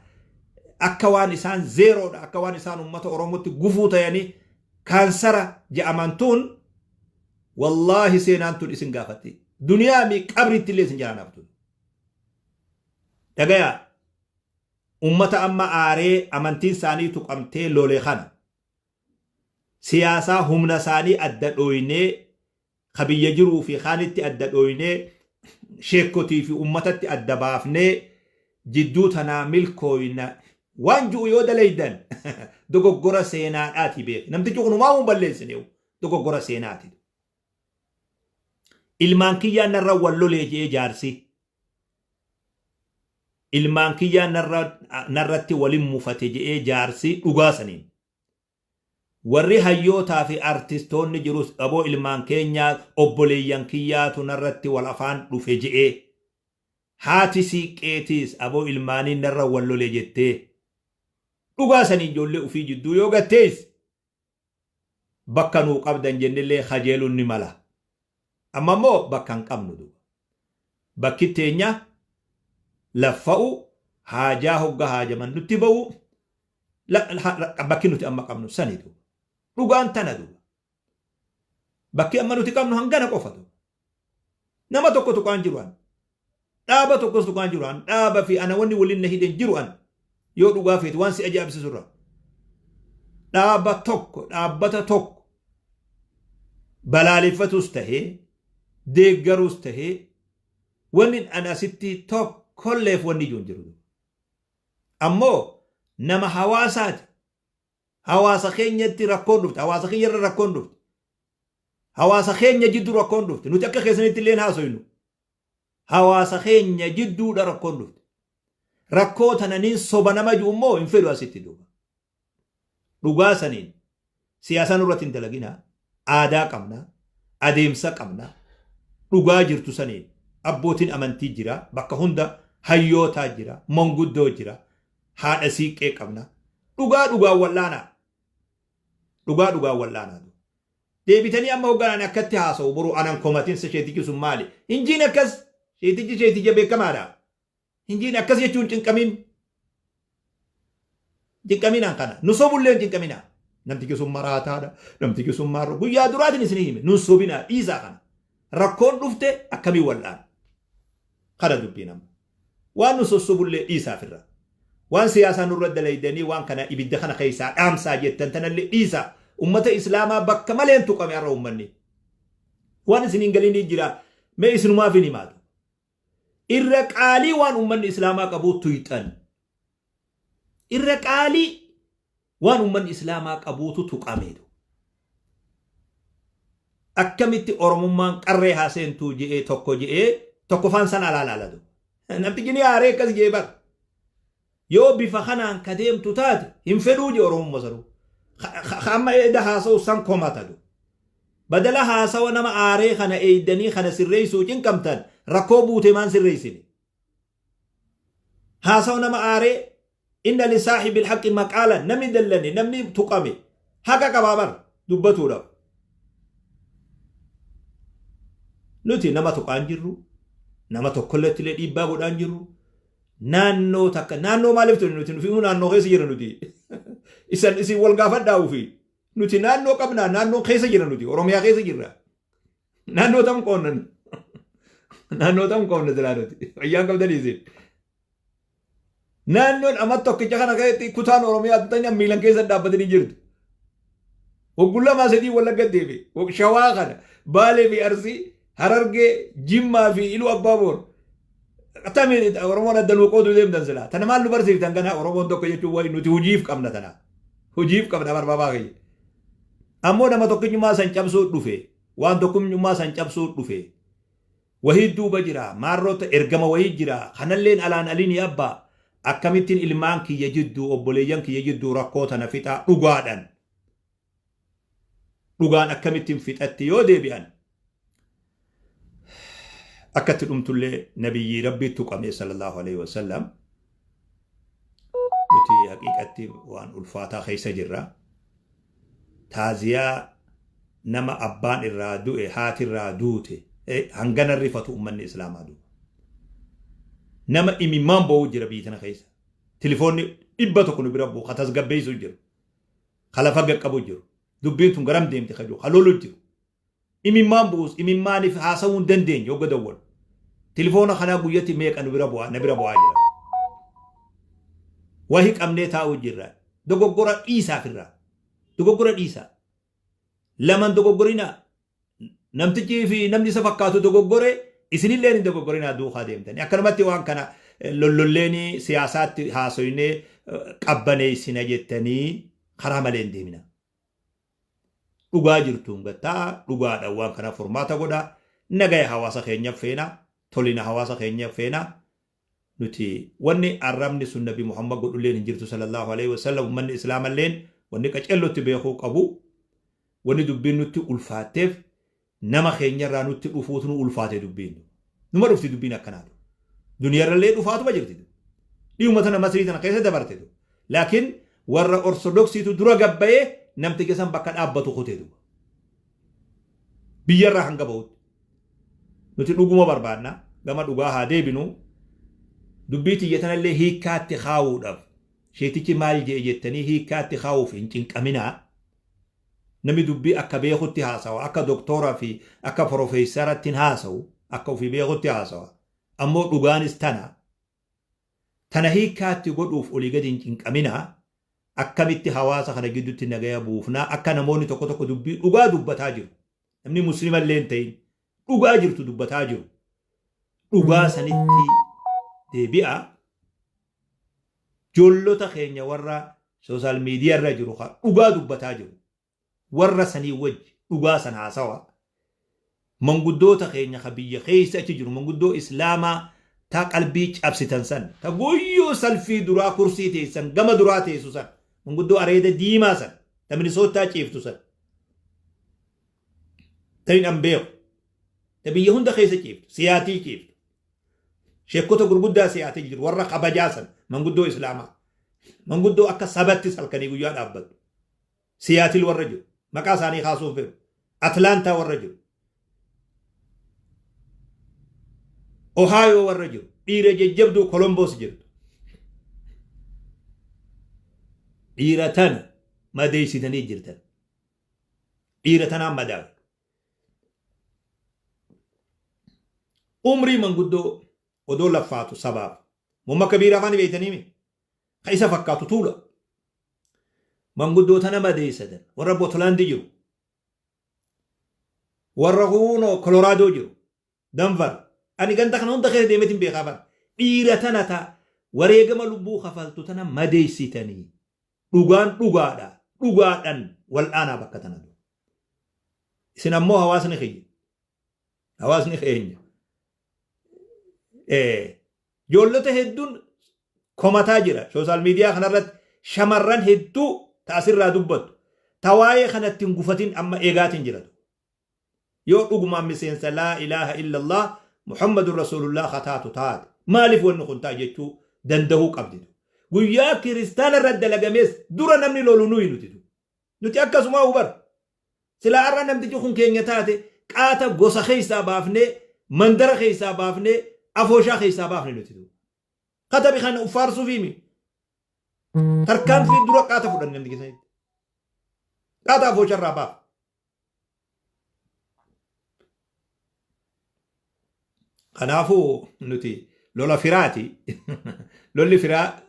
akka waan isaan zeeroodha, akka waan isaan uummata Oromootti gufuu ta'anii kaansara je'aman tun, wallaahi seenaan tun isin gaafatti. Duniyaa mi qabriitti illee isin jalaan haftu. Dhagayaa, uummata amma aaree amantiin isaanii tuqamtee lole kana siyaasaa humna isaanii adda dhooynee ka biyya jiruu fi kaanitti adda dhooynee sheekotii fi uummatatti adda baafnee jidduu tanaa milkooyna waan ji'u yoo dalaydan dogoggora seenaadhaati beek. Namtichi kun homaa hin balleessineewu, dogoggora seenaati. Ilmaan kiyyaan narra wal lolee je'ee jaarsi. Ilmaan kiyyaan narratti walin mufate je'ee jaarsi dhugaa saniin. Warri hayyootaa fi artistoonni jirus aboo ilmaan keenyaa obboleeyyan kiyyaatu narratti wal afaan dhufe je'ee. Haati siiqqeetiis aboo ilmaaniin narra wal lole jettee. Dhugaa sanii ijoollee ofii jidduu yoo gattees bakka nuu qabdan jennillee kajeeluun ni mala. Amma immoo bakka hin qabnu duuba. Bakki teenya laffa'u haajaa hogga haajaman nutti ba'u, bakki nuti amma qabnu sani duuba. Dhugaan tana duuba. Bakki amma nuti qabnu hangana qofa duuba. Nama tokko tuqaan jiru an. Dhaaba tokkos tuqaan jiru an. Dhaaba fi ana wanni waliin na hidhen jiru an. Yoo dhugaa feete waan si ajaa'ibsiisu irraa. Dhaaba tokko, dhaabbata tokko balaaleffatus tahee deeggaruus tahee wanni an asitti tokkolleef wanni ijoon jiru. Ammoo nama hawaasaati. Hawaasa keenyatti rakkoon dhufte. Hawaasa keenya irra rakkoon dhufte. Hawaasa keenya jidduu rakkoon dhufte. Nuti akka keessanitti illee haasoynu. Hawaasa keenya jidduudha rakkoon dhufte. Rakkoo tana niin soba nama jiru immoo hin fedhu asitti duuba. Dhugaa saniin siyaasa nurratti hin dalagina. Aadaa qabna. Adeemsa qabna. Dhugaa jirtu saniin abbootiin amantii jira. Bakka hunda hayyootaa jira. Manguddoo jira. Haadha siiqqee qabna. Dhugaa dhugaan wal'aanaa. Dhugaa dhugaan wal'aanaa. Deebitanii amma hogganaan akkatti haasa'u boru anan komatinsa sheetichi sun maali? Hinjiin akkas sheetichi sheeticha beekamaadha. Hinjiin akkas jechuun cinqamin. Cinqaminaan kana. Nu sobullee hin cinqaminaa. Namtichi sun maraataadha. Namtichi sun maarro. Guyyaa duraatiin isinii hime. Nun sobinaa, dhiisaa kana. Rakkoon dhufte akkamiin wal'aana? Kana dubbiin amma. Waan nu sossobullee dhiisaa firra. Waan siyaasaa nurra dalaydanii waan kana ibidda kana keessaa dhaamsaa jettan tanallee dhiisa. Ummata Islaamaa bakka maleen tuqame har'a ummanni. Waan isin hin galinii jira, mee isinumaaf hin himaatu. Irra qaalii waan ummanni Islaamaa qabu tuyxan. Irra qaalii waan ummanni Islaamaa qabuutu tuqameetu. Akkamitti Oromummaan qarree haa seentuu je'ee tokko je'ee tokkofaan san alaa laalatu. Namtichi ni aaree akkas je'ee bara. Yoo bifa kanaan ka deemtu taate hin fedhuu je Oromumma sanuu. Amma eeda haasa'u san komatatu. Badala haasawa nama aaree kana eeydanii kana sirreessuu cinqamtan, rakkoo buute maan sirreessine. Haasawa nama aaree, inna lisaahibil haqqi maqaalan, namni dallane, namni tuqame haqa qabaa bar dubbatuudhaaf. Nuti nama tuqaan jirru, nama tokkolleetti illee dhiibbaa godhaan jirru. Naannoo takka, naannoo maaliif tuni nuti nufi naannoo keessa jira nuti. Isan isin wal gaafadhaa ufi. Nuti naannoo qabnaa, naannoo keessa jira nuti, Oromiyaa keessa jirra. Naannoo tam qoonnan. Naannoo tam qoonna silaa nuti. Fayyaan qabdanii isin. Naannoon amma tokkicha kana keessatti kutaan Oromiyaa tanya miilan keessa dhaabbatanii jirtu. Hogguu lamaa sadii Wallagga deebi. Shawaa kana, Baalee fi Arsii, Harargee, Jimmaa fi Iluu Abbaa Boor. Tamiin Oromoon adda nuu qooduu deemtan silaa. Tana maal nu barsiiftan kana? Oromoon tokko jechuun wayi nuti hojiif qabna tana. Hojiif qabna barbaabaa kiyya. Ammoo nama tokkichummaa san cabsuu dhufe. Waan tokkummaa san cabsuu dhufe. Wahii duuba jira. Maarroota ergama wahii jira. Kanalleen alaan aliin abbaa. Akkamittiin ilmaan kiyya jidduu, obboleeyyan kiyya jidduu rakkoo tana fixaa dhugaadhaan. Dhugaan akkamittiin fixatti yoo deebi'an. Akkatti dhumtullee nabiyyii Rabbii tuqame sallallahu alaihi wasallam. Nuti haqiiqatti waan ulfaataa keessa jirra. Taaziyaa nama abbaan irraa du'e, haati irraa duute, hangana rifatu ummanni Islaamaa duuba. Nama imimmaan boo'u jira biyya tana keessa. Tilifoonni 100 nu bira bu'u, ka tasgabbeessu jiru. Ka lafa qaqqabu jiru. Dubbiin tun garam deemti ka jiru, ka lolu jiru. Imimmaan bu'us imimmaaniif haasawuu hin dandeenye hogga dawwalu. Tilifoona kanaa guyyatti meeqa nu bira bu'aa, na bira bu'aa jira. Wahi qabnee taa'uu jirra. Dogoggora dhiisaaf irraa. Dogoggora dhiisaa. Laman dogoggorinaa. Namtichi fi namni isa fakkaatu dogoggore, isinillee hin dogoggorinaa duukaa deemtanii. Akkanumatti waan kana lollolleeni siyaasaatti haasoynee qabbaneessina jettanii karaa malee hin deemina. Dhugaa jirtuun gattaa, dhugaadhaan waan kana furmaata godha. Nagaya hawaasa keenyaaf feena, tolina hawaasa keenyaaf feena. Nuti wanni arrabni sun Nabi Muhammad godhulleen hin jirtu sallallahu alaihi wasallam. Ummanni Islaamalleen wanni qacellotti beekuu qabu, wanni dubbiin nutti ulfaatteef nama keenyarraa nutti dhufuutu nu ulfaate dubbiin. Numa dhufti dubbiin akkanaatu. Duniyarrallee dhufaatuma jirti. Dhiyuma tana Masrii tana keessa dabarte. Laakiin warra Ortodoksiitu dura gabbayee namticha san bakka dhaabbatu kutee duuba. Biyyarraa hanga bahutti. Nuti dhuguma barbaanna. Gama dhugaa haa deebinu. Dubbii tiyya tanallee hiikkaatti kaa'uudhaaf, sheetichi maal je'e jettanii hiikkaatti kaa'uuf hin cinqaminaa. Namni dubbii akka beekutti haasawa, akka doktora fi akka profeesaratti hin haasawu, akka ofii beekutti haasawa. Ammoo dhugaanis tana. Tana hiikkaatti godhuuf olii gadi hin cinqaminaa. Akkamitti hawaasa kana gidduutti nagaya buufnaa, akka namoonni tokko tokko dubbii dhugaa dubbataa jiru. Namni Muslima illee hin ta'in dhugaa jirtu dubbataa jiru. Dhugaa sanitti deebi'a. Ijoollota keenya warra social media irra jiru dhugaa dubbataa jiru. Warra sanii wajji dhugaa san haasawa. Manguddoota keenya ka biyya keessa achi jiru, manguddoo Islaamaa ta qalbii cabsitan san, ta guyyuu salfii duraa kursii teessan gama duraa teessu san, manguddoo areeda diimaa san, ta Minisootaa ciiftu san, ta hin beeku, ta biyya hunda keessa ciiftu, Siyaatii ciiftu, sheekota gurguddaa Siyaatii jiru, warra kabajaa san, manguddoo Islaamaa, manguddoo akka sabatti halkanii guyyaa dhaabbattu, Siyaatil warra jiru, maqaa isaanii kaasuun fedhu, Atlaantaa warra jiru, Ohaayoo warra jiru, dhiira jajjabduu Kolomboos jirtu. Dhiira tana madeessitanii jirtan. Dhiira tanaan madaawe. Umrii manguddoo odoo laffaatu sabaaf. Mumma Kabiiraa faani beeytanii mi? Ka isa fakkaatu tuula. Manguddoota nama deessatan warra Bootolaandi jiru. Warra huunoo Koloraadoo jiru. Danvar. Ani ganda kana hunda keessa deemeetiin beekaa bara. Dhiira tana ta'a. Wareegama lubbuu kafaltu tana madeessitanii. Dhugaan dhugaadha. Dhugaadhaan wal'aanaa bakka tana. Isin ammoo hawaasni kiyya. Hawaasni keenya. Ijoollota hedduun komataa jira. Sooshaal miidiyaa kanarratti shamarran hedduu taasirraa dubbattu. Ta waa'ee kanatti hin gufatin amma eegaatiin jiratu. Yoo dhugumaan miseensa laa ilaaha illallah Muhammadun Rasuulullah kataatu taate. Maaliif wanni kun ta'a jechuu danda'uu qabdi. Guyyaa kiristaana irratti dalagamees dura namni lolu nuyi nuti. Nuti akkasuma hubar. Silaa har'a namtichi kun keenya taate qaata gosa keessaa baafnee mandara keessaa baafnee afooshaa keessaa baafne nuti. Katabi kana uffaarsuuf himi. Tarkaanfii dura qaata fudhanne namni keessanitti. Qaata afoosharraa baaf. Kanaafuu nuti lola firaati. Lolli firaa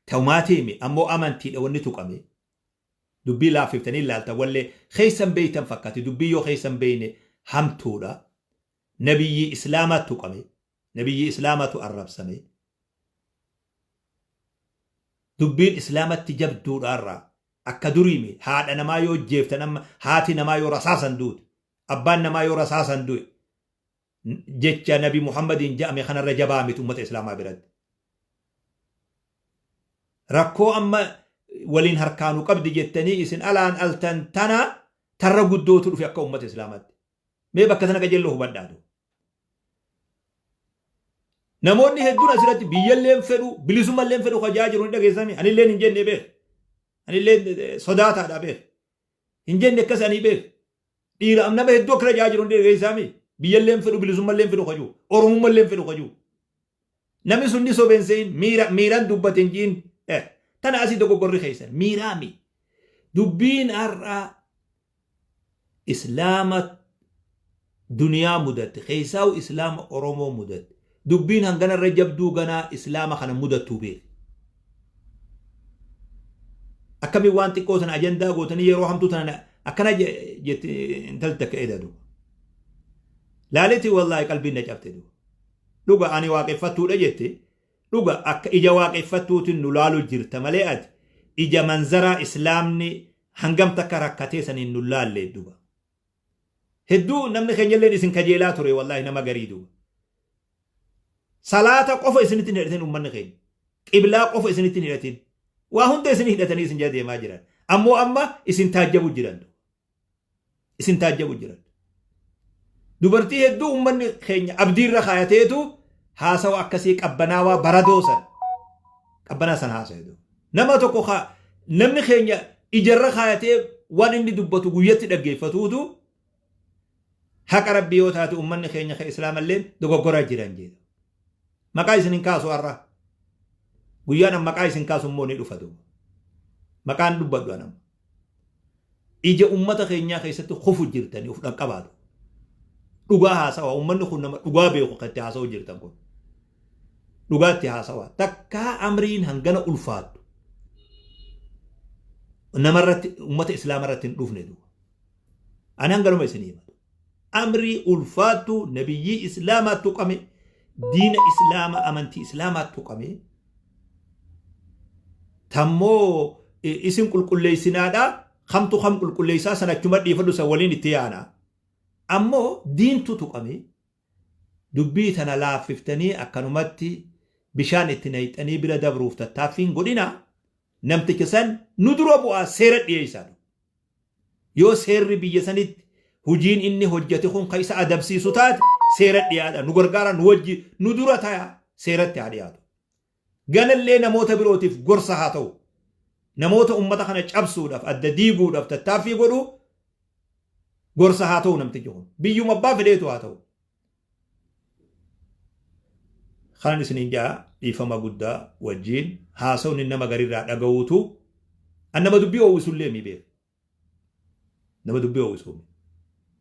ta'umaatiimi ammoo amantiidha wanni tuqame. Dubbii laaffiftanii ilaaltan wallee keessan beeytan fakkaate dubbii yoo keessan beeyne hamtuudha. Nabiyyi Islaamaatu tuqame. Nabiyyi Islaamaatu arrabsame. Dubbiin Islaamatti jabduudha irraa akka duriimi haadha namaa yoo jeeftan amma haati namaa yoo rasaasan duute abbaan namaa yoo rasaasan du'e jecha Nabi Muhammadiin ja'ame kanarra jabaa miti uummata Islaamaa biratti. Rakkoo amma waliin harkaanuu qabdi jettanii isin alaan altan tana tarra guddootu dhufe akka uummata Islaamaatti. Mee bakka sana qajeelloo hubadhaatu. Namoonni hedduun asirratti biyyallee fedhu bilisummallee fedhu hojaa jiru ni dhageessami. Anillee hin jenne beek. Anillee sodaataadha beek. Hin jenne akkas ani beek. Dhiira nama hedduu akkana jaa jiru ni dhageessami. Biyyallee fedhu bilisummallee fedhu hojuu. Oromummallee fedhu hojuu. Namni sun ni sobeen se'in miira miiraan dubbate hin jiin. Tana asii dogoggorri keessan miiraami. Dubbiin har'aa Islaama duniyaa mudatte keessaa'u Islaama Oromoo mudatte. Dubbiin hangana irra jabduu ganaa Islaama kana mudattuu beeki. Akkamiin waan xiqqoo sana ajandaa gootanii yeroo hamtuu tana akkana jetti intalti takka edadu. Laaliti wallaahi qalbiin na cabte duuba. Dhuga ani waaqeffattuudha jette dhuga akka ija waaqeffattuutiin nu laalu jirta malee ati ija manzaraa Islaamni hangam takka rakkatee saniin nu laalle duba. Hedduu namni keenyalleen isin kajeelaa ture wallaahi nama garii duba. Salaata qofa isinitti hin hidhatin uummanni keenya. Qiblaa qofa isinitti hin hidhatin. Waa hunda isin hidhatanii isin jala deemaa jiran. Ammoo amma isin taajjabu jiran. Isin taajjabu jiran. Dubartii hedduu uummanni keenya abdiirra kaayateetu haasawa akkasii qabbanaawaa baradoo san. Qabbanaa san haasa'e. Nama tokko namni keenya ijarra kaayatee waan inni dubbatu guyyatti dhaggeeffatuutu haqa rabbii yoo taate uummanni keenya ka islaamallee dogoggoraa jiran jedha. Maqaa isin hin kaasu har'a. Guyyaan maqaa isin kaasu immoo ni dhufa duuba. Maqaan dubbadhu anama. Ija uummata keenyaa keessatti kufu jirtanii of dhaqqabaatu. Dhugaa haasawa uummanni kun nama dhugaa beeku kan itti haasa'u jirtan kun. Dhugaatti haasawa. Takkaa amriin hangana ulfaattu. Namarratti uummata islaamarratti hin dhufne duuba. Ani hanganuma isin hima. Amrii ulfaattu nabiyyii islaamaa tuqame diina islaama amantii islaamaa tuqame tammoo isin qulqulleessinaadha kamtu kam qulqulleessaa sana achuma dhiifadhu san waliin itti yaana. Ammoo diintu tuqame dubbii tana laaffiftanii akkanumatti bishaan itti nayxanii bira dabruuf tattaaffiin godhina namticha san nu dura bu'aa seera dhiyeessaa. Yoo seerri biyya sanitti hojiin inni hojjete kun kan isa adabsiisu taate seera dhiyaadha nu gargaara nu wajji nu dura ta'a seeratti haa dhiyaatu. Ganallee namoota birootiif gorsa haa ta'u. Namoota ummata kana cabsuudhaaf adda diiguudhaaf tattaaffii godhu gorsa haa ta'u namtichi kun. Biyyuma abbaa fedheetu haa ta'u. Kanan isiniin jaa dhiifama guddaa wajjiin haasawni nama garirraa dhaga'uutu an nama dubbii oowwisullee mi beeka. Nama dubbii oowwisuu.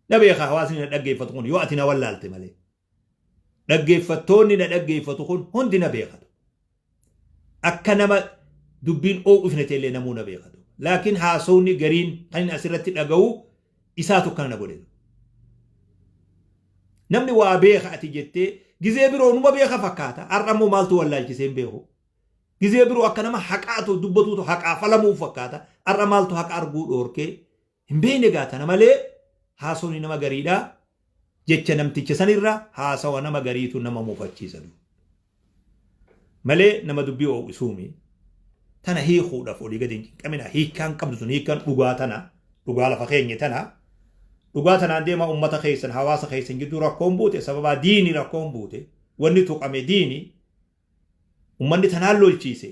Na beeka hawaasni na dhaggeeffatu kun yoo ati na wallaalte malee. Dhaggeeffattoonni na dhaggeeffatu kun hundi na beekatu. Akka nama dubbiin oo'ifne ta'ellee namuu na beeka. Laakiin haasawni gariin kan inni asirratti dhaga'u isaatu akkana na godhe. Namni waa beeka ati jettee gizee biroo numa beeka fakkaata. Har'a immoo maaltu wallaalchisee hin beeku. Gizee biroo akka nama haqaatu dubbatuutu haqaa falamuuf fakkaata. Har'a maaltu haqa arguu dhoorkee hin beekne gaa tana malee haasawni nama gariidha. Jecha namticha sanirra haasawa nama gariitu nama mufachiisa. Malee nama dubbii oo'isuumi. Tana hiikuudhaaf olii gadi hin cinqamina. Hiikkaan qabdu sun hiikkaan dhugaa tana dhugaa lafa keenya tana dhugaa tanaan deemaa ummata keessan hawaasa keessan gidduu rakkoon buute sababaa diini rakkoon buute wanni tuqame diini ummanni tanaan lolchiise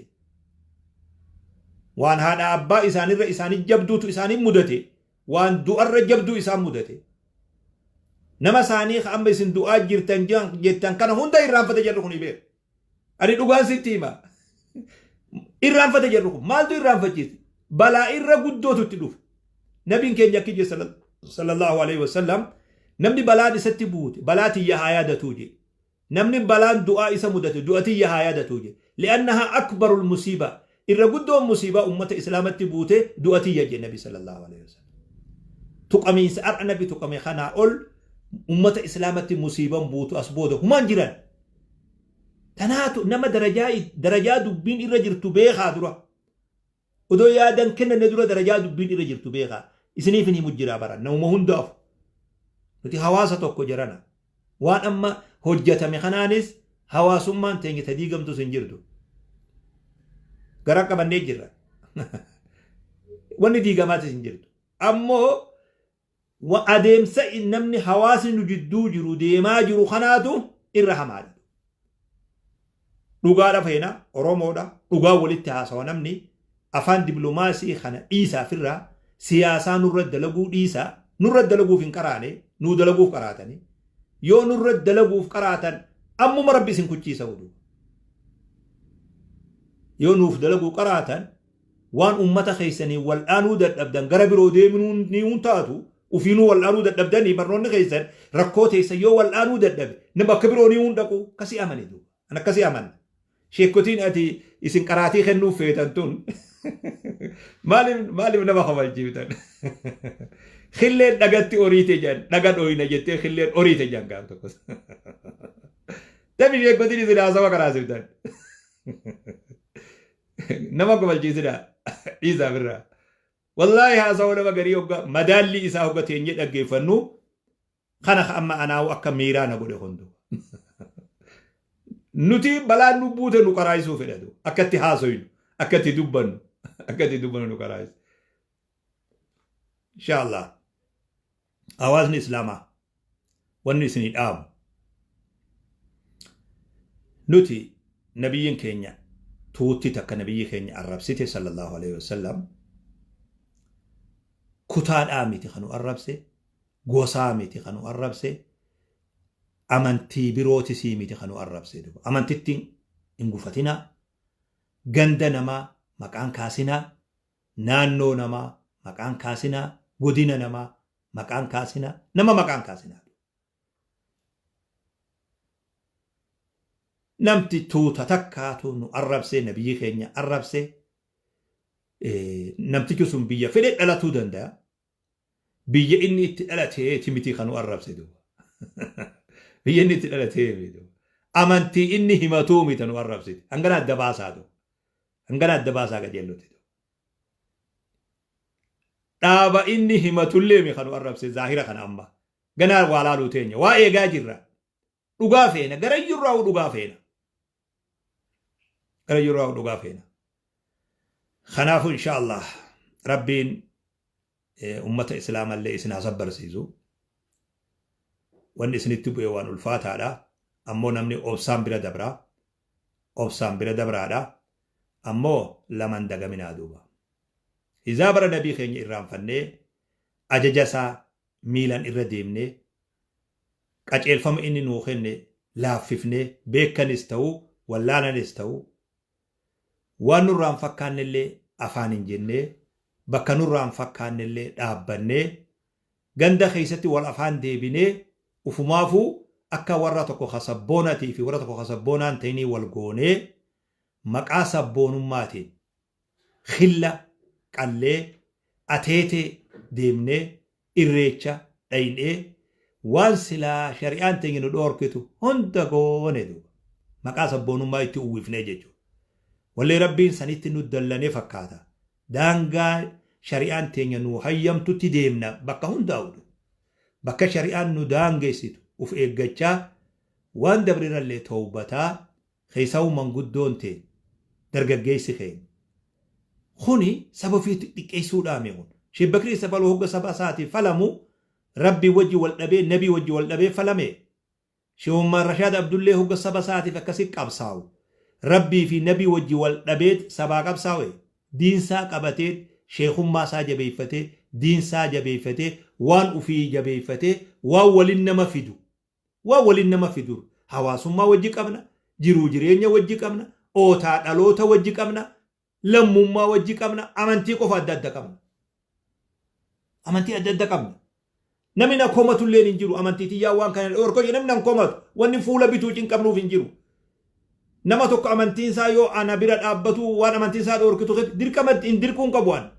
waan haadha abbaa isaanirra isaanii jabduutu isaanii mudate waan du'arra jabduu isaan mudate nama isaanii amma isin du'aa jirtan jettan kana hunda irraanfate jedhu kun beeku. Ani dhugaan sitti hima. Irraanfate jedhu kun maaltu irraanfachiise? Balaa irra guddootu itti dhufe. Nabiin keenya akki jedhe sallallahu alaihi wasallam namni balaan isatti buute balaa tiyya haa yaadatuu jedhe. Namni balaan du'aa isa mudate du'a tiyya haa yaadatuu jedhe. Li'annahaa akbarul musiiba. Irra guddoon musiibaa ummata islaamatti buute du'a tiyya jedhe nabi sallallahu alaihi wasallam. Tuqamiinsa har'a nabi tuqame kanaa ol ummata islaamatti musiiban buutu as booda humaan jiran. Tanaatu nama darajaa dubbiin irra jirtu beekaa dura. Odoo yaadan kennanne dura darajaa dubbiin irra jirtu beekaa. Isiniif hin himu jira bara namuma hundaaf. Nuti hawaasa tokko jarana. Waan amma hojjetame kanaanis hawaasummaan teenya ta diigamtus hin jirtu. Gara qabannee jirra. Wanni diigamaatis hin jirtu. Ammoo adeemsa namni hawaasni nu jidduu jiru deemaa jiru kanaatu irra hamaadha. Dhugaadha feena Oromoodha dhugaa walitti haasawa namni afaan diplomaasii kana dhiisaafirraa siyaasaa nurra dalaguu dhiisaa nurra dalaguuf hin qaraane nuu dalaguuf qaraatanii yoo nurra dalaguuf qaraatan ammuma rabbi isin kuchiisa oduu yoo nuuf dalaguu qaraatan waan ummata keessanii wal'aanuu dadhabdan gara biroo deeminuu ni hun taatu ufiinuu wal'aanuu dadhabdanii barnoonni keessan rakkoo teessan yoo wal'aanuu dadhabe nama akka biroo ni hun dhaqu akkasii amane duuba an akkasii amanna. Sheekotiin ati isin qaraatii kennuuf feetan tun maaliif nama kabalchiiftan? Khilleen dhagatti horiite jedhan dhaga dhooyna jettee khilleen horiite jedhan gaaf tokko. Tabi sheekotiin isin haasawa karaasiftan. Nama kabalchiisina dhiisaa birraa. Wallaahi haasawa nama garii hogga madaallii isaa hogga teenyee dhaggeeffannu kana amma anaawu akka miiraa na godhe hundu. Nuti balaan nu buute nu qaraayisuu fedhatu. Akkatti haasoynu, akkatti dubbannu nu qaraayisu. Inshallah. Hawaasni Islaamaa wanni isinii dhaamu. Nuti nabiyyiin keenya tuutti takka nabiyyi keenya arrabsite sallallahu alaihi wasallam kutaadhaa miti kan nu arrabse, gosaa miti kan nu arrabse, amantii birootisii miti kan nu arrabse. Amantittiin hin gufatinaa, ganda namaa maqaan kaasinaa, naannoo namaa maqaan kaasinaa, godina namaa maqaan kaasinaa, nama maqaan kaasinaa. Namti tuuta takkaatu nu arrabse, nabiyyi keenya arrabse, namtichi sun biyya fedhe dhalatuu danda'a. Biyya inni itti dhalatee miti kan nu arrabse duuba. Biyya inni itti dhalatee miti. Amantii inni himatuu miti nu arrabsite. Hangana adda baasaa duuba. Hangana adda baasaa qajeellotti. Dhaaba inni himatullee mi kan nu arrabse zaahira kana amma. Ganaa waa laaluu teenya. Waa eegaa jirra. Dhugaa feena. Garayyurraa dhugaa feena. Garayyurraa dhugaa feena. Kanaafuu inshaallah rabbiin ummata islaamallee isin haa sabbarsiisu. Wanni isinitti bu'e waan ulfaataadha. Ammoo namni obsaan bira dabra. Obsaan bira dabraadha. Ammoo laman dagaminaa duuba. Izaa bara nabii keenya irraanfannee ajaja isaa miilan irra deemnee qajeelfama inni nuu kenne laaffifnee beekanis ta'uu wallaalanis ta'uu waan nurraan fakkaannellee afaan hin jennee bakka nurraan fakkaannellee dhaabbannee ganda keessatti wal afaan deebinee ufumaafuu akka warra tokko kasabboonaatii fi warra tokko kasabboonaan ta'inii wal goonee Maqaa sabboonummaatiin khilla qallee ateetee deemnee irreecha dhaynee waan silaa shari'aan teenya nu dhoorkitu hunda goone duuba. Maqaa sabboonummaa itti uwwifnee jechuudha. Wallee Rabbiin sanitti nu dallanee fakkaata. Daangaa shari'aan teenya nu hayyamtutti deemna bakka hundaa'u. Bakka shari'aan nu daangessitu uf eeggachaa waan dabrirallee towbataa keessaa manguddoon teenya dargaggeessi keenya. Kuni saba ofii xiqqeessuudhaami kun. Sheek Bakrii Safaluu hogga saba isaatiif falamu Rabbii wajji wal dhabee, nabii wajji wal dhabee falame. Sheek Umar Rashaad Abdullee hogga saba isaatiif akkasi qabsaa'u Rabbii fi nabii wajji wal dhabeet sabaa qabsaa'e. Diinsaa qabatee, sheekummaa isaa jabeeffatee, diinsaa jabeeffatee, waan ufii jabeeffatee, waan walin nama fidu. Waan walin nama fidu hawaasummaa wajji qabna, jiruu jireenya wajji qabna, ootaa dhaloota wajji qabna, lammummaa wajji qabna, amantii qofa adda adda qabna. Amantii adda adda qabna. Namni na komatu illee hin jiru. Amantii tiyyaa waan kana dhorko jedhe namni na komatu. Wanni fuula bituu cinqabnuuf hin jiru. Nama tokko amantiin isaa yoo ana bira dhaabbatu waan amantiin isaa dhorkitu dirqama hin dirquun qabu an.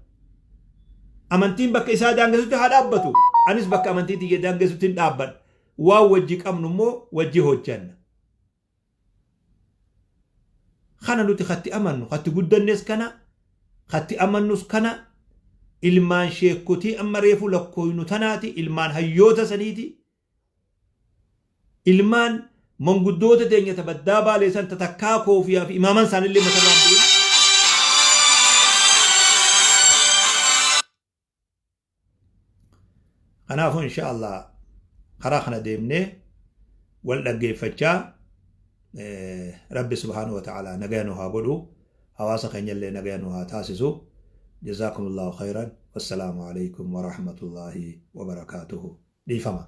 Amantiin bakka isaa daangessutti haa dhaabbatu. Anis bakka amantii tiyya daangessutti hin dhaabbadha. Waan wajji qabnu immoo wajji hojjanna. Kana nuti katti amannu, katti guddannes kana, katti amannus kana, ilmaan sheekotii amma reefu lakkooynu tanaati, ilmaan hayyoota saniiti, ilmaan manguddoota teenya ta baddaa baaleessan ta takkaa koofiyaa fi imaaman isaanillee matarraan bu'in. Kanaafuu insha Allah karaa kana deemnee wal dhaggeeffachaa, Rabbi subhaanahu wa ta'ala nagaya nu haa godhu, hawaasa keenyallee nagaya nu haa taasisu. Jazaakumullahu khayran, wassalaamu alaikum wa rahmatullahi wa barakaatuhu. Dhiifama.